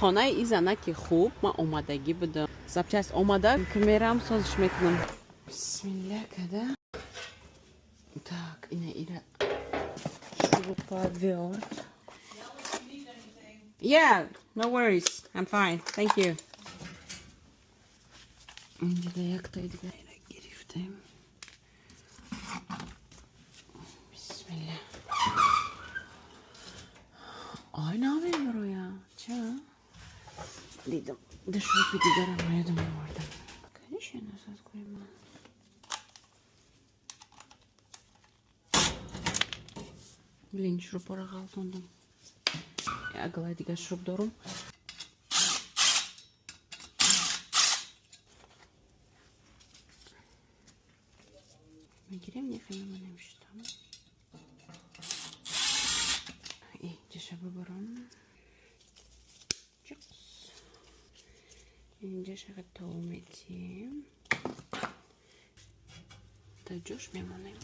Хонаи и занаки хуб ман омадагӣ будам. Запчасть омада, ки мерам, созиш мекунам. Бисмилла када. Так, ина ира шуруповёрт. Yeah, no worries. I'm fine. Thank you. Инҷа яктаи дига ира гирифтем. Бисмилла. Ай, намебароя. Ча? Дидам. Да шурупи дигарам ёдам овардам. Конечно, назад кунем. Блин, шурупора ғалтондам. Агалай дигар шуруп дорум. Мегирем, нехай мемонем шутам. И ҷаша бибарам. Чикс. Инҷа шақа тов метиҳем. Дар ҷош мемонем.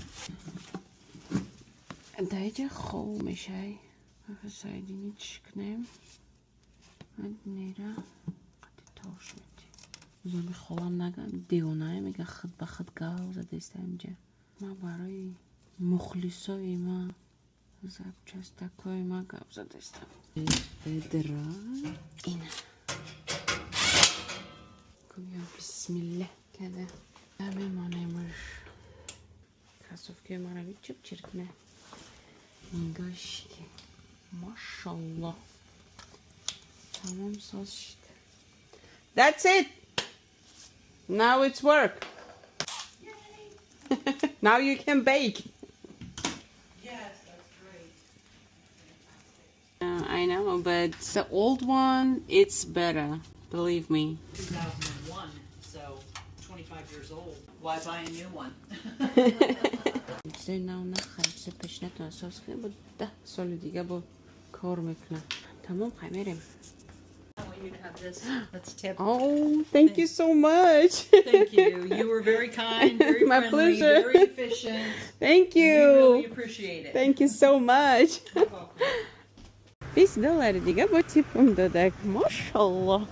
Дар иҷа хов мешай. Соединить кунем. Нера қати товш метиҳем. Зоми холам нага девонае, мега, худ ба худ гав задеста инҷа. Ма барои мухлисои ма, запчастакои ма гап задестам. Бедра. Ина. Гӯё бисмилла када. Мемонемаш. Кроссовки мара чип чиркне. Нигоҳ ки. Машаллоҳ. Тамом, соз шид. That's it. Now it's work. Now you can bake. Yes, that's great. I know, but the old one, it's better. Believe me. 2001, so 25 years old. Why buy a new one? Чизои нав нахарид, чизои пешинатон соз кунед, бо 10 соли дига бо кор мекунад. Тамом, хай, мерем. I want you to have this. That's tip. Oh, thank you so much. Thank you. You were very kind, very My friendly, pleasure. very efficient. Thank We you. really appreciate it. Thank you so much. You're welcome. 20 доллари дига бо типам додак. Машаллоҳ.